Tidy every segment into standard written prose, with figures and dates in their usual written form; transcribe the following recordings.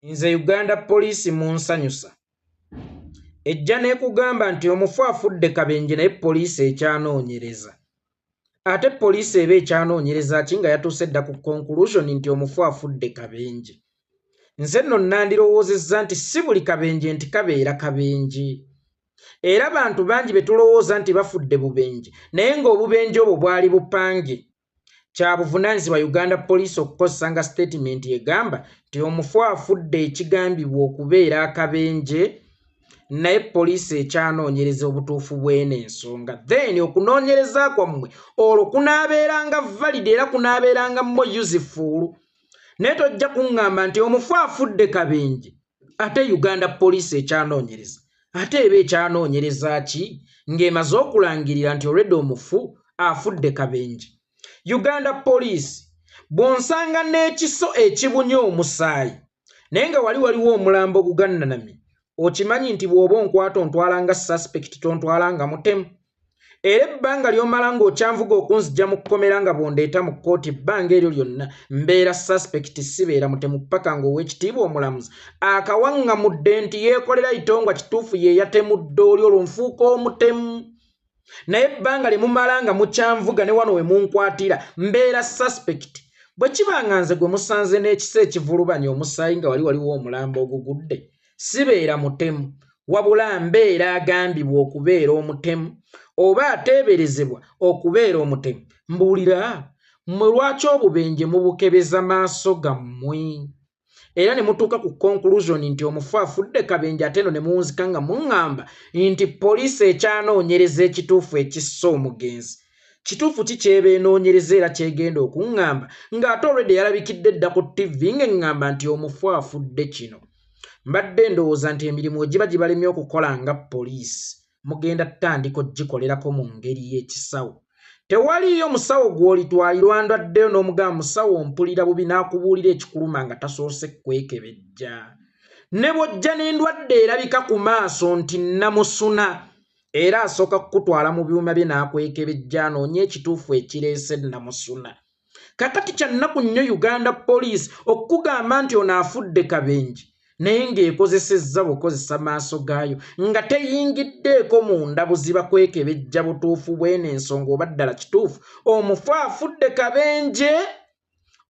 Nze Uganda poliisi munsanyusa. Ejja n'ekugamba nti omufu afudde kabenje naye poliisi ekyanoonyereza. Ate poliisi eba ekyanoonyereza ki nga yatuuse dda ku conclusion nti omufu afudde kabenje? Nze nno nandirowoozezza nti si buli kabenje nti kabeera kabenje. Era bantu bangi be tulowooza nti bafudde bubenje naye ng'obubenje obwo bwali bupange. Kya buvunaanyizibwa Uganda Police okukozesa nga sitatimenti egamba nti omufu afudde ekigambibwa okubeera akabenje naye poliisi ekyanoonyereza obutuufu bw'eno ensonga. Then okunoonyereza kwammwe olwo kunaabeeranga valid era kunaabeeranga more useful. Naye tojja kuŋŋamba nti omufu afudde kabenje ate Uganda Police ekyanoonyereza. Ate eba ekyanoonyereza ki ng'emaze okulangirira nti already omufu afudde kabenje? Uganda Police, bw'onsanga n'ekiso ekibunye omusaayi naye nga wali waliwo omulambo ogugannanamye, okimanyi nti bw'oba onkwata ontwala nga suspect, tontwala nga mutemu. Era ebbanga ly'omala ng'okyanvuga okunzija mu kkomera nga bw'ondeeta mu kkooti, ebbanga eryo lyonna mbeera suspect, sibeera mutemu paka ng'ow'ekitiibwa omulamuzi akawaŋŋamudde nti yeekolera Itongwa kituufu ye yatemudde oli, olwo nfuuka omutemu. Naye ebbanga lye mumala nga mukyanvuga ne wano we munkwatira mbeera suspect. Bwe kiba nga nze gwe musanze n'ekisa ekivulubanya omusaayi nga wali waliwo omulambo ogugudde, sibeera mutemu, wabula mbeera agambibwa okubeera omutemu oba ateeberezebwa okubeera omutemu. Mbuulira mmwe, lwaki obubenje mubukebeza maaso gammwe era ne mutuuka ku conclusion nti omufu afudde kabenje, ate eno ne muwunzika nga muŋŋamba nti poliisi ekyanoonyereza ekituufu ekissa omugenzi? Kituufu ki kyeba enoonyereza era kyegenda okuŋŋamba ng'ate olwedde yalabikidde dda ku ttivi ng'eŋŋamba nti omufu afudde kino? Mbadde ndowooza nti emirimu egiba gibalemye okukola nga poliisi mugenda ttandika ogikolerako mu ngeri y'ekisawo. Tewaliiyo musawo gw'olitwalirwa ndwaddeyo n'omugamba, "Musawo, mpulira bubi," n'akubuulira ekikuluma nga tasoose kwekebejja. Ne bw'ojja n'endwadde erabika ku maaso nti namusuna, era asooka kukutwala mu byuma bye n'akwekebejja anoonye ekituufu ekireese namusuna. Kakati kya nnaku nnyo Uganda Police okukugamba nti ono afudde kabenje naye ng'ekozesezza bukozesa maaso gaayo nga teyingiddeeko munda buziba kwekebejja butuufu bw'eno ensonga, oba ddala kituufu omufu afudde kabenje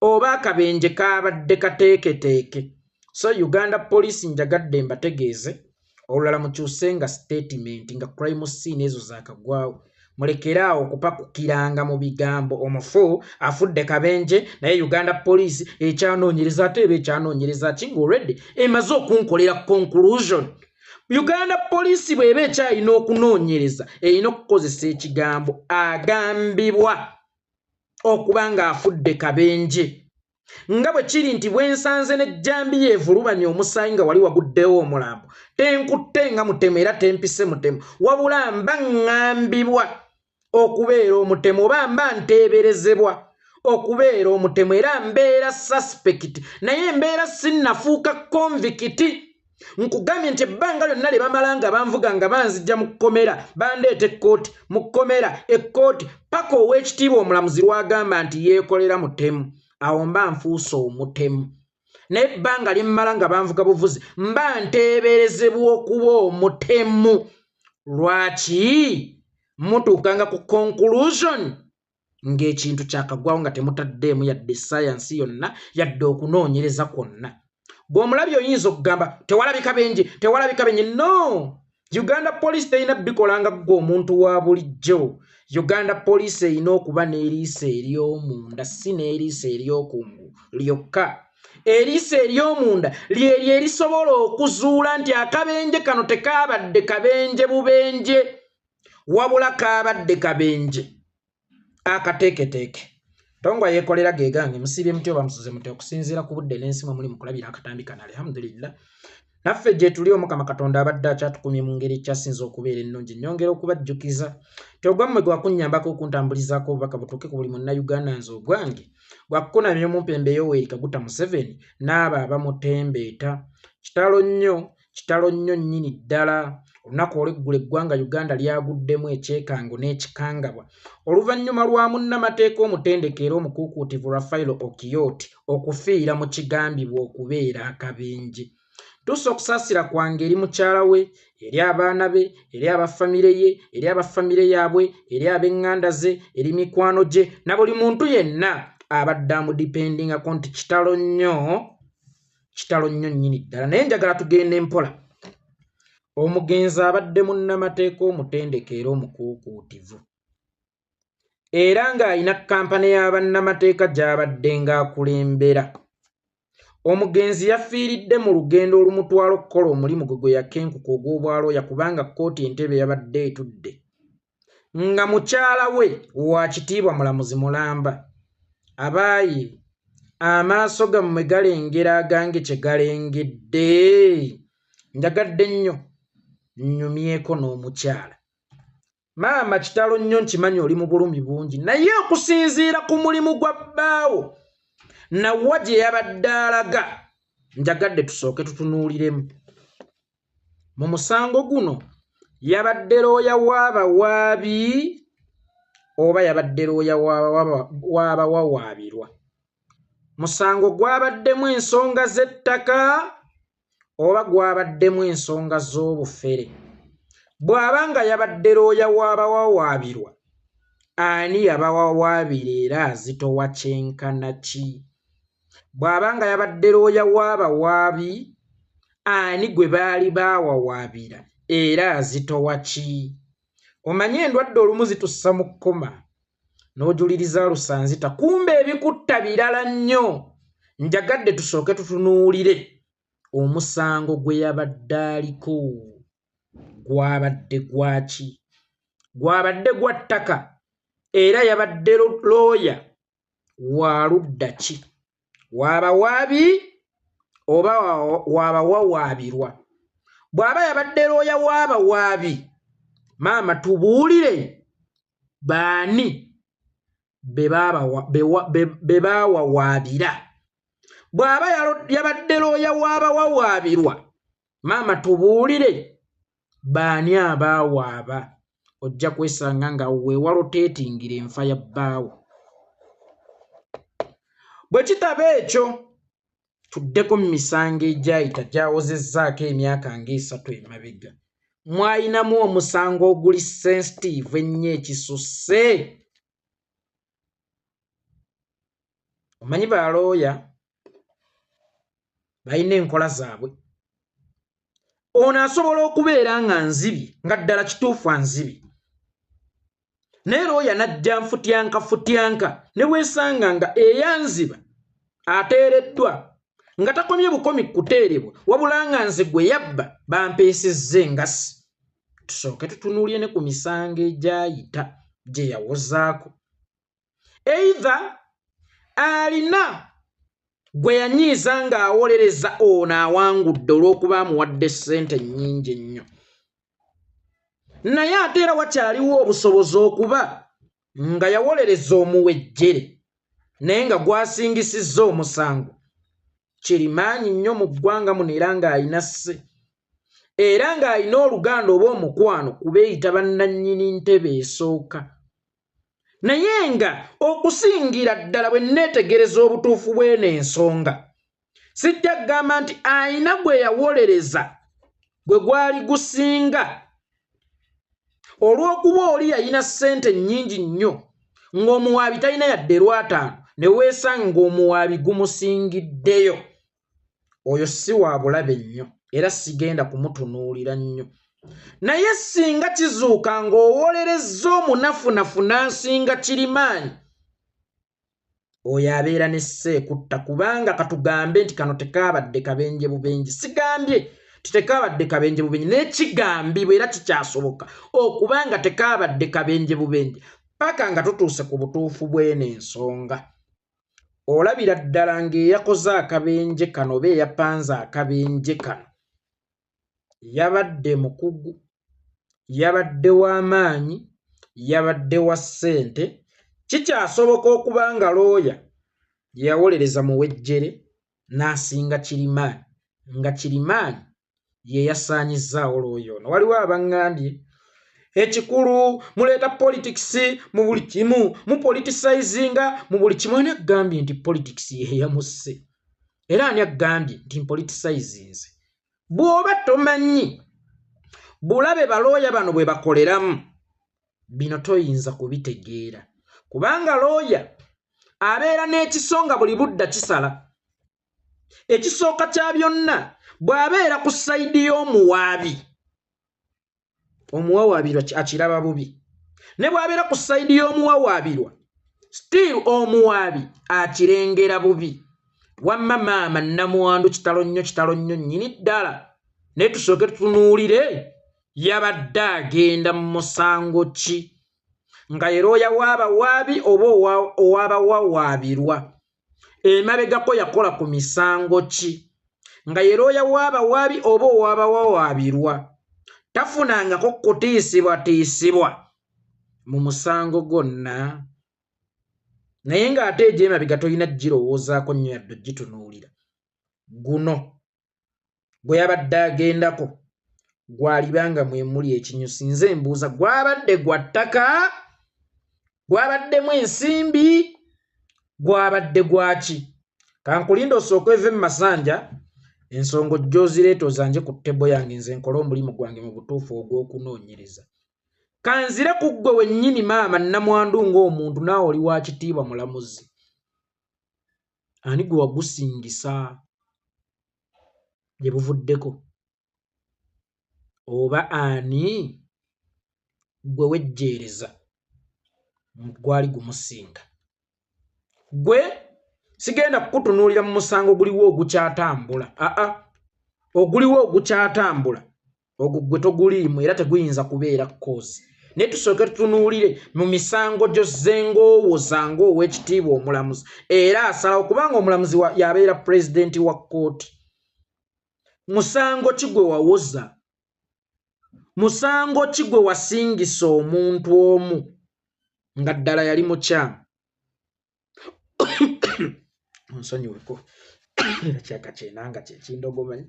oba akabenje kaabadde kateeketeeke. So Uganda Police, njagadde mbategeeze olulala mukyuse nga statement nga crime scene ezo zaakagwawo. Mulekere awo okupakukiranga mu bigambo omufu afudde kabenje naye Uganda Police ekyanoonyereza. Ate eba ekyanoonyereza ki nga already emaze okunkolera conclusion? Uganda Police bw'eba ekyalina okunoonyereza, erina okukozesa ekigambo agambibwa okuba ng'afudde kabenje, nga bwe kiri nti bwe nsanze n'ejjambiya evulubanya omusaayi nga wali waguddewo omulambo, tenkutte nga mutemu era tempise mutemu, wabula mba ŋŋambibwa okubeera omutemu oba mba nteeberezebwa okubeera omutemu, era mbeera suspect naye mbeera sinnafuuka convict. Nkugambye nti ebbanga lyonna lye bamala nga banvuga nga banzijja mu kkomera, bandeeta ekkooti, mu kkomera, ekkooti, paka ow'ekitiibwa omulamuzi lw'agamba nti yeekolera mutemu, awo mba nfuuse omutemu. Naye ebbanga lye mmala nga banvuga buvuzi, mba nteeberezebwa okuba omutemu. Lwaki mutuukanga ku conclusion ng'ekintu kyakagwawo nga temutaddeemu yadde sayansi yonna yadde okunoonyereza kwonna? Bw'omulabi oyinza okugamba tewalabika benje, tewalabika benje. No, Uganda Police terina bikola nga ggwe omuntu wa bulijjo. Uganda Police erina okuba n'eriiso ery'omunda, si n'eriiso ery'okungulu lyokka. Eriiso ery'omunda lyeryo erisobola okuzuula nti akabenje kano tekaabadde kabenje bubenje, wabula kaabadde kabenje akateeketeeke. Tongwa Yeekolera ge gange. Musiibye mutya oba musuze mutya okusinziira ku budde n'ensi mwe muli mu kulabira akatambi kano? Alhamdulillah, naffe gye tuli, Omukama Katonda abadde akyatukumye mu ngeri ekyasinza okubeera ennungi. Nnyongera okubajjukiza nti ogwammwe gwakunnyambako okuntambulizaako obubaka butuuke ku buli Munnayuganda. Nze ogwange gwakukunamya omumpembe Yoweri Kaguta Museveni n'abo abamutembeeta. Kitalo nnyo, kitalo nnyo nnyini ddala. Olunaku olw'eggulo eggwanga Uganda lyaguddemu ekyekango n'ekikangabwa oluvannyuma lwa munnamateeka omutendeke era omukuukuutivu Rafael Okiyot okufiira mu kigambibwa okubeera akabenje. Ntuusa okusaasira kwange eri mukyala we, eri abaana be, eri aba famire ye, eri aba famire yaabwe, eri ab'eŋŋanda ze, eri mikwano gye na buli muntu yenna abadde amudipendingako nti kitalo nnyo, kitalo nnyo nnyini ddala. Naye njagala tugende mpola. Omugenzi abadde munnamateeka omutendeke era omukuukuutivu era ng'alina kkampani ya bannamateeka gy'abadde ng'akulembera. Omugenzi yafiiridde mu lugendo olumutwala okukola omulimu gwe gwe yakenkuka ogw'obwalooya kubanga kkooti Entebbe yabadde etudde nga mukyala we wa kitiibwa mulamuzi mulamba. Abaaye amaaso gammwe galengera agange kye galengedde. Njagadde nnyo nnyumyeko n'omukyala. Maama kitalo nnyo, nkimanyi oli mu bulumi bungi, naye okusinziira ku mulimu gwa bbaawo nawa gye yabadde alaga, njagadde tusooke tutunuuliremu. Mu musango guno yabadde looya w'abawaabi oba yabadde looya w'abawawaabirwa? Musango gwabaddemu ensonga z'ettaka oba gwabaddemu ensonga z'obufere? Bw'aba nga yabadde looya w'abawawaabirwa, ani yabawawaabira era azitowa kyenkana ki? Bw'aba nga yabadde looya w'abawaabi, ani gwe baali baawawaabira era azitowa ki? Omanyi endwadde olumu zitussa mu kkoma n'ojuliriza lusanzita, kumbe ebikutta birala nnyo. Njagadde tusooke tutunuulire omusango gwe yabadde aliko gwabadde gwaki? Gwabadde gwa ttaka era yabadde looya wa ludda ki? W'abawaabi oba w'abawawaabirwa? Bw'aba yabadde looya w'abawaabi, maama tubuulire baani be baawawaabira. Bw'aba yabadde looya w'abawawaabirwa, maama tubuulire baani abaawaaba. Ojja kwesanga nga weewaloteetingira enfa ya bbaawo. Bwe kitaba ekyo, tuddeko mu misango egyayita gyawozezzaako emyaka ng'esatu emabega. Mwalinamu omusango oguli sensitiivu ennyo ekisusse. Omanyi balooya balina enkola zaabwe. Ono asobola okubeera nga nzibye, nga ddala kituufu anzibye, naye looya n'ajja nfutyanka futyanka ne weesanga nga eyanziba ateereddwa, nga takomye bukomi kuteerebwa, wabula nga nze gwe yabba bampeesezza engasi. Tusooke tutunuulire ne ku misango egyayita gye yawozaako. Either alina gwe yanyiiza ng'awolereza ono awangudde olw'okuba amuwadde ssente nnyingi ennyo, naye ate era wakyaliwo obusobozi okuba nga yawolereza omuwejjere naye nga gwasingisizza omusango kirimaanyi nnyo mu ggwanga muno, era ng'alina sse era ng'alina oluganda oba omukwano kubeeyita bannannyini ntebe esooka. Naye nga okusingira ddala bwe nneetegereza obutuufu bw'eno ensonga, sijja kugamba nti alina gwe yawolereza gwe gwali gusinga olw'okuba oli yalina ssente nnyingi nnyo ng'omuwaabi talina yadde lwataano, ne weesanga ng'omuwaabi gumusingiddeyo. Oyo si wa bulabe nnyo era sigenda kumutunuulira nnyo. Naye singa kizuuka ng'owolerezza omunafunafu n'asinga kirimaanyi, oyo abeera ne sseekutta, kubanga katugambe nti kano tekaabadde kabenje bubenje. Sigambye nti tekaabadde kabenje bubenje, naye kigambibwa era kikyasoboka okuba nga tekaabadde kabenje bubenje paka nga tutuuse ku butuufu bw'eno ensonga. Olabira ddala ng'eyakoze akabenje kano oba eyapanze akabenje kano yabadde mukugu, yabadde w'amaanyi, yabadde wa ssente. Kikyasoboka okuba nga looya yawolereza muwejjere n'asinga kirimaanyi, nga kirimaanyi Ye yasaanyizzaawo looya ono. Waliwo abaŋŋambye ekikulu muleeta politics mu buli kimu, mupoliticizinga mu buli kimu. Ani agambye nti politics ye yamusse? Era ani agambye nti mpoliticizinze? Bw'oba tomanyi bulabe balooya bano bwe bakoleramu, bino toyinza kubitegeera, kubanga looya abeera n'ekiso nga buli budda kisala. Ekisooka kya byonna, bw'abeera ku side y'omuwaabi, omuwawaabirwa akiraba bubi, ne bw'abeera ku side y'omuwawaabirwa, still omuwaabi akirengera bubi. Wamma maama Namwandu, kitalo nnyo, kitalo nnyo nnyini ddala. Naye tusooke tutunuulire yabadde agenda mu musango ki, nga ye looya w'abawaabi oba ow'abawawaabirwa? Emabegako yakola ku misango ki, nga ye looya w'abawaabi oba ow'abawawaabirwa? Tafunangako kutiisibwatiisibwa mu musango gwonna, naye ng'ate egy'emabega tolina girowoozaako nnyo yadde ogitunuulira. Guno gwe yabadde agendako gwalibanga mwe muli ekinyusi. Nze mbuuza, gwabadde gwa ttaka, gwabaddemu ensimbi, gwabadde gwaki? Kankulinda osooka eve mu masanja, ensonga ojja ozireeta ozanje ku table yange, nze nkole omulimu gwange mu butuufu ogw'okunoonyereza. Kanzire ku ggwe wennyini, maama Namwandu, ng'omuntu, naawe oli wa kitiibwa mulamuzi, ani gwe wagusingisa gye buvuddeko, oba ani gwe wejjeereza gwali gumusinga? Gwe sigenda kukutunuulira mu musango guliwo ogukyatambula. Aa, oguliwo ogukyatambula ogwo gwe toguliimu, era teguyinza kubeera cause. Naye tusooke tutunuulire mu misango gyozze ng'owoza ng'ow'ekitiibwa omulamuzi era asalawo, kubanga omulamuzi yabeera pulezidenti wa kkooti. Musango ki gwe wawoza? Musango ki gwe wasingisa omuntu omu nga ddala yali mukyamu? Onsonyiweko, kyaka kyenanga kyekindogomanyi.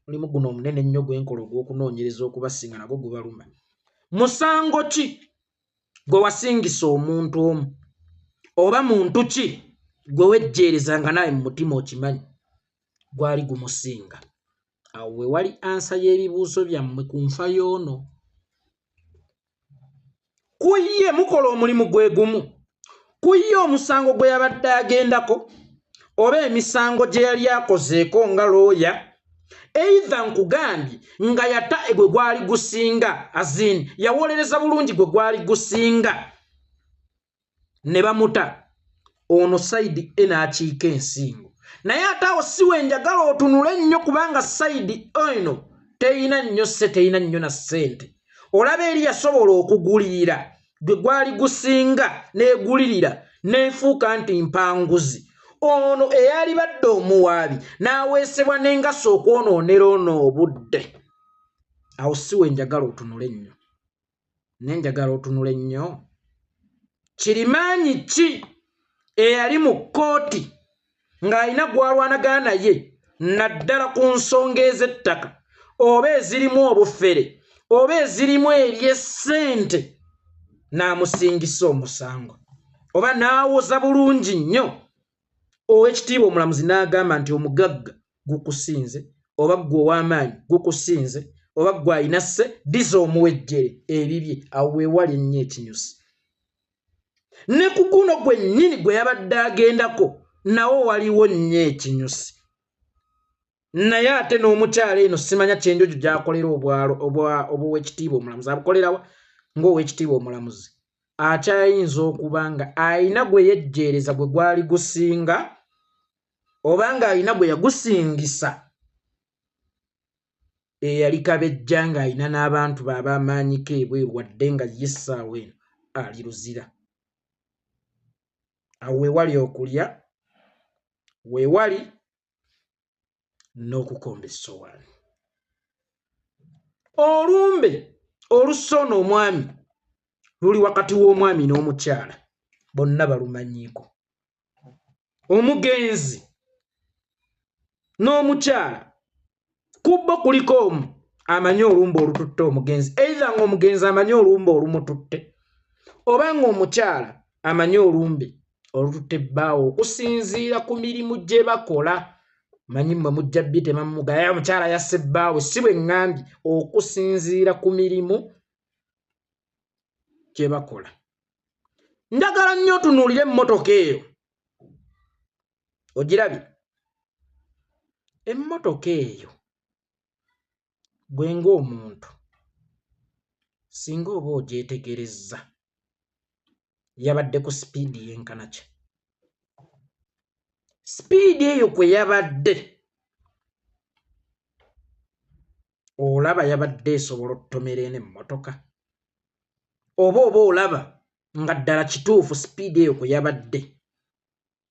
Mulimu guno omunene ennyo gwenkola ogw'okunoonyereza okubasinga nagwo gubaluma. Musango ki gwe wasingisa omuntu omu, oba muntu ki gwe wejjeereza nga naawe mu mutima okimanyi gwali gumusinga? Awo we wali answer y'ebibuuzo byammwe ku nfa y'ono. Ku ye mukola omulimu gwe gumu, ku ye omusango gwe yabadde agendako oba emisango gye yali akozeeko nga looya, either nkugambye nga yata gwe gwali gusinga, azin yawolereza bulungi gwe gwali gusinga ne bamuta, ono side e n'akiika ensingo. Naye ate awo si we njagala otunule nnyo, kubanga side eno teyina nnyo se teyina nnyo na ssente. Olaba eri yasobola okugulirira gwe gwali gusinga n'egulirira n'efuuka nti mpanguzi. Ono eyali badde omuwaabi n'aweesebwa n'engasi okwonoonera ono obudde. Awo si we njagala otunule nnyo, naye njagala otunule nnyo kirimaanyi ki eyali mu kkooti ng'alina gw'alwanagana naye, naddala ku nsonga ez'ettaka oba ezirimu obufere oba ezirimu ebyessente, n'amusingisa omusango oba n'awoza bulungi nnyo ow'ekitiibwa omulamuzi n'agamba nti omugagga gukusinze, oba ggwe ow'amaanyi gukusinze, oba ggwe alina sse diza omuwejjere ebibye. Awo weewali ennyo ekinyusi. Ne ku guno gwennyini gwe yabadde agendako nawo waliwo nnyo ekinyusi. Naye ate n'omukyala eno simanya kyenjojo gy'akolera obw'owekitiibwa omulamuzi, abukolerawa ng'owekitiibwa omulamuzi akyayinza okuba nga ayina gwe yejjeereza gwe gwali gusinga, oba ng'alina gwe yagusingisa eyali kabejja, ng'alina n'abantu be ab'amaanyiko ebweru, wadde nga ye essaawa eno ali Luzira. Awo weewali okulya, weewali n'okukomba essowaani. Olumbe olussa ono omwami luli wakati w'omwami n'omukyala, bonna balumanyiiko, omugenzi n'omukyala. Ku bo kuliko omu amanyi olumbe olututte omugenzi, either ng'omugenzi amanyi olumbe olumututte oba ng'omukyala amanyi olumbe olututte bbaawe okusinziira ku mirimu gye bakola. Manyi mmwe mujja bitema mugaya omukyala yasse bbaawe, si bwe ŋŋambye, okusinziira ku mirimu gye bakola. Njagala nnyo otunuulire emmotoka eyo, ogirabye emmotoka eyo? Gwe ng'omuntu singa oba ogyetegerezza, yabadde ku sipiidi yenkana ki? Sipiidi eyo kwe yabadde, olaba yabadde esobola okutomera eno emmotoka? Oba olaba nga ddala kituufu sipiidi eyo kwe yabadde,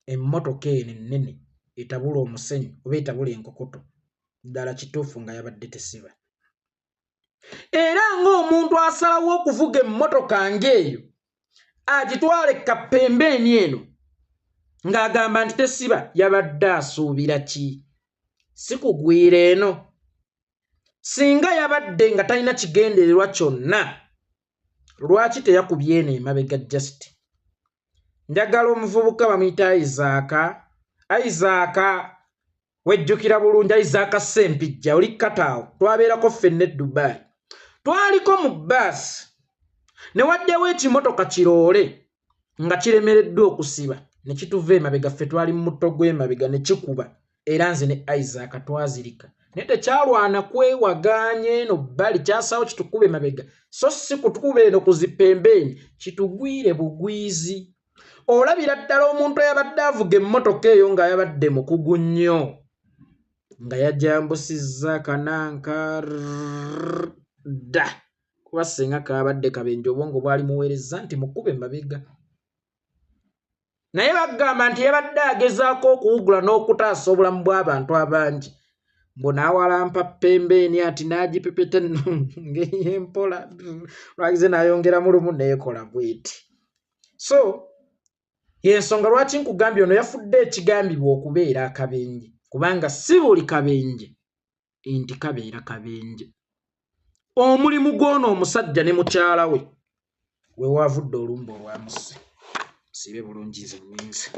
emmotoka eno ennene etabula omusenyu oba etabula enkokoto, ddala kituufu nga yabadde tesiba? Era ng'omuntu asalawo okuvuga emmotoka ng'eyo agitwale kapembeeni eno ng'agamba nti tesiba, yabadde asuubira ki? Si kugwira eno? Singa yabadde nga talina kigendererwa kyonna, lwaki teyakubye eno emabega? Just njagala omuvubuka bamuyita Isaaka. Isaaka, wejjukira bulungi, Isaaka Sempijja, oli kataawo, twabeerako ffenna e Dubai, twaliko mu baasi ne waddewo ekimotoka kiroole nga kiremereddwa okusiba ne kituva emabega. Ffe twali mu mutto gw'emabega ne kikuba, era nze ne Isaac twazirika, naye tekyalwana kwewagaanya eno bbali, kyasawo kitukuba emabega, so si kutukuba eno kuzipembeeni, kitugwire bugwizi. Olabira ddala omuntu eyabadde avuga emmotoka eyo nga yabadde mukugu nnyo, nga yajambusizza kananka dda, kuba singa kaabadde kabenje obwongo bwali muweereza nti mukube mabega. Naye bagamba nti yabadde agezaako okuwugula n'okutaasa obulamu bw'abantu abangi, mbu n'awalampa pembeeni ati n'agipepeta ng'eyempola lwagize n'ayongeramu lumu neekola bweti. So yensonga lwaki nkugambye ono yafudde ekigambibwa okubeera akabenje, kubanga si buli kabenje nti kabeera kabenje. Omulimu gw'ono omusajja ne mukyala we we waavudde olumbe olwamusse. Sibe bulungi, nze nninze.